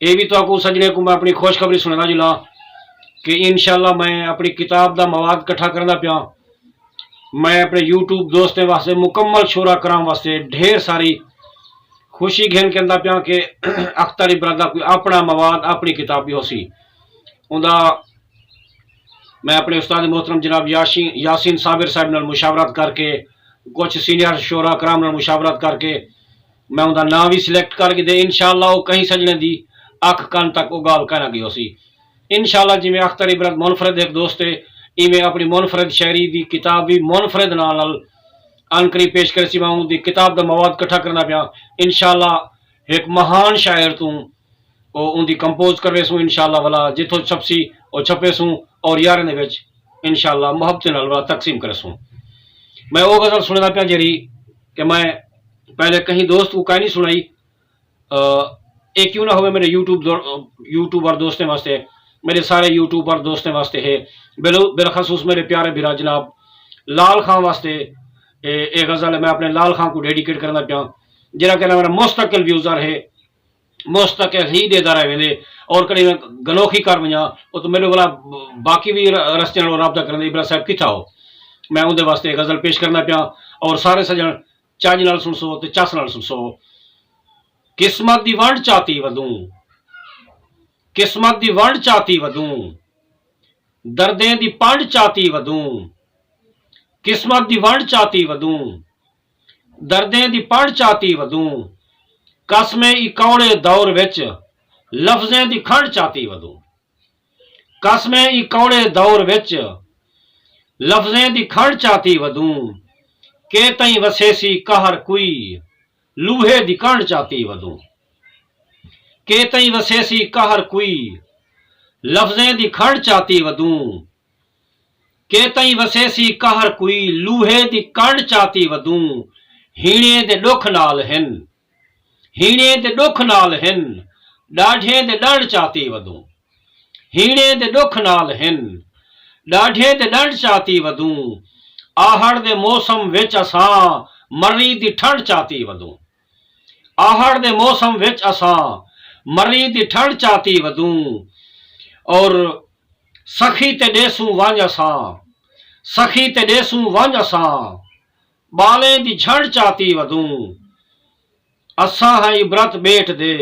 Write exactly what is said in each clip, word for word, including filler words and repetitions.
اے وی تہاکوں سجݨیں کوں میں اپݨی خوشخبری سݨیندا جلاں کہ انشاءاللہ میں اپݨی کتاب دا مواد کٹھا کریندا پیاں۔ میں اپݨے یوٹیوب دوستیں واسطے، مکمل شعراء کرام واسطے ڈھیر ساری خوشی گھن کریندا پیاں کہ اختر عبرت دا کوئی اپݨا مواد، اپݨی کتاب وی ہوسی۔ اوندا میں اپݨے استاد محترم جناب یاشین، یاسین صابر صاحب نال مشاورت کر کے، کجھ سینئر شعراء کرام نال مشاورت کر کے میں اوندا ناں وی سلیکٹ کر گھدے۔ انشاءاللہ او کہیں سڄݨے دی اکھ کن تک او ڳالھ کائنا ڳئی ہوسی۔ انشاءاللہ جیویں اختر عبرت منفرد ہک دوست ہے، ایویں اپݨی منفرد شاعری دی کتاب وی منفرد ناں نال عنقریب پیش کریسی۔ میں اوندی کتاب دا مواد کٹھا کریندا پیاں۔ انشاءاللہ ہک مہان شاعر توں او اوندی کمپوز کرویسوں انشاءاللہ، ولا جتھوں چھپسی او چھپیسوں، اور یاریں دے وچ انشاءاللہ محبتیں نال ولا تقسیم کریسوں۔ میں او غزل سݨیندا پیاں جیڑھی کہ میں پہلے کہیں دوست کوں کائنی سݨائی۔ اے کیوں نہ ہووے میرے یوٹیوب، یوٹیوبر دوستیں واسطے، میرے سارے یوٹیوبر دوستیں واسطے ہے، بالخصوص میرے پیارے بھرا جناب لال خان واسطے۔ اے غزل میں اپݨے لال خان کوں ڈیڈیکیٹ کریندا پیاں، جیڑھا کہ میرا مستقل ویوزر ہے، مستقل ہی ݙیہدا رہ ویندے، اور کݙی میں گنوخی کر ونڄاں او تو میرے ولا باقی وی رستیاں نال رابطہ کریندے، ابرا صاحب کتھا ہو؟ میں اوندے واسطے اے غزل پیش کریندا پیاں، اور سارے سڄݨ چنج نال سݨسو تے چس نال سݨسو۔ قسمت دی ونڈ چاتی ودوں، قسمت دی ونڈ چاتی ودوں، دردیں دی پنڈ چاتی ودوں، قسمت دی ونڈ چاتی ودوں، دردیں دی پنڈ چاتی ودوں، قسمیں ای کوڑے دور وچ لفظیں دی کھنڈ چاتی ودوں۔ قسمیں ای کوڑے دور وچ لفظیں دی کھنڈ چاتی ودوں، کے تئیں وسیسی قہر کوئی لوہے دی کنڈ چاتی ودوں، کے تئیں وسیسی قہر کوئی لفظیں دی کھنڈ چاتی ودوں، کے تئیں وسیسی قہر کوئی لوہے دی کنڈ چاتی ودوں۔ ہیݨیں دے ݙکھ نال ہن، ہیݨیں دے ݙکھ نال ہن، ݙاڈھیں دے ݙنڈ چاتی ودوں۔ ہیݨیں دے ݙکھ نال ہن، ݙاڈھیں دے ݙنڈ چاتی ودوں۔ آہڑ دے موسم وچ اساں مری دی ٹھنڈ چاتی ودوں۔ آہڑ دے موسم وچ اساں مری دی ٹھنڈ چاتی ودوں، اور سخی تے ݙیسوں ونڄ اساں، سخی تے ݙیسوں ونڄ اساں، ٻالیں دی جھنڈ چاتی ودوں۔ اساں ہیں عبرت ٻیٹ دے،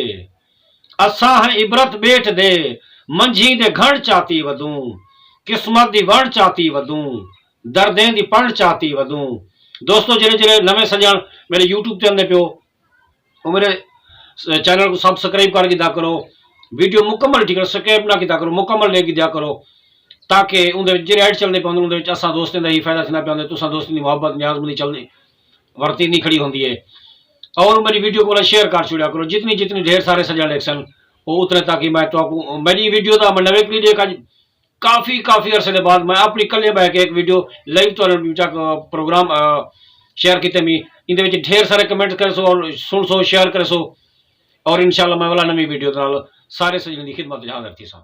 اساں ہیں عبرت ٻیٹ دے، منجھیں دے گھنڈ چاتی ودوں، قسمت دی ونڈ چاتی ودوں، دردیں دی پنڈ چاتی ودوں۔ دوستو، جیڑھے جیڑھے نویں سڄݨ میرے یوٹیوب تے آندے پیو، او میرے چینل کوں سبسکرائب کر گھدا کرو، ویڈیو مکمل ٹھیک ہے، سکپ نہ گھدا کرو، مکمل ݙیکھ گھدیا کرو، تاکہ اوندے وچ جیڑھے ایڈ چلدے پوندے، اوندے وچ اساں دوستیں دا ہی فائدہ تھیندا پیا ہوندے، تساں دوستیں دی محبت نیاز مندی چلدی ورتی نہیں کھڑی ہوندی ہے۔ اور میری ویڈیو کو شیئر کر چھوڑیا کرو، جتنی جتنی ڈھیر سارے سجݨ ݙیکھسن، او اتنے تاکہ میں تہاکوں، میری ویڈیو دا میں نویں کلی ݙیکھ اڄ کافی، کافی عرصے دے بعد میں اپݨی کلے بہہ کے ایک ویڈیو لائیو تہاݙے وچ پروگرام، آ، شیئر کیتے می۔ ایندے وچ ڈھیر سارے کمنٹ کریسو اور سݨسو، شیئر کریسو، اور انشاءاللہ میں ولا نویں ویڈیو دے نال سارے سجݨ دی خدمت وچ حاضر تھیساں۔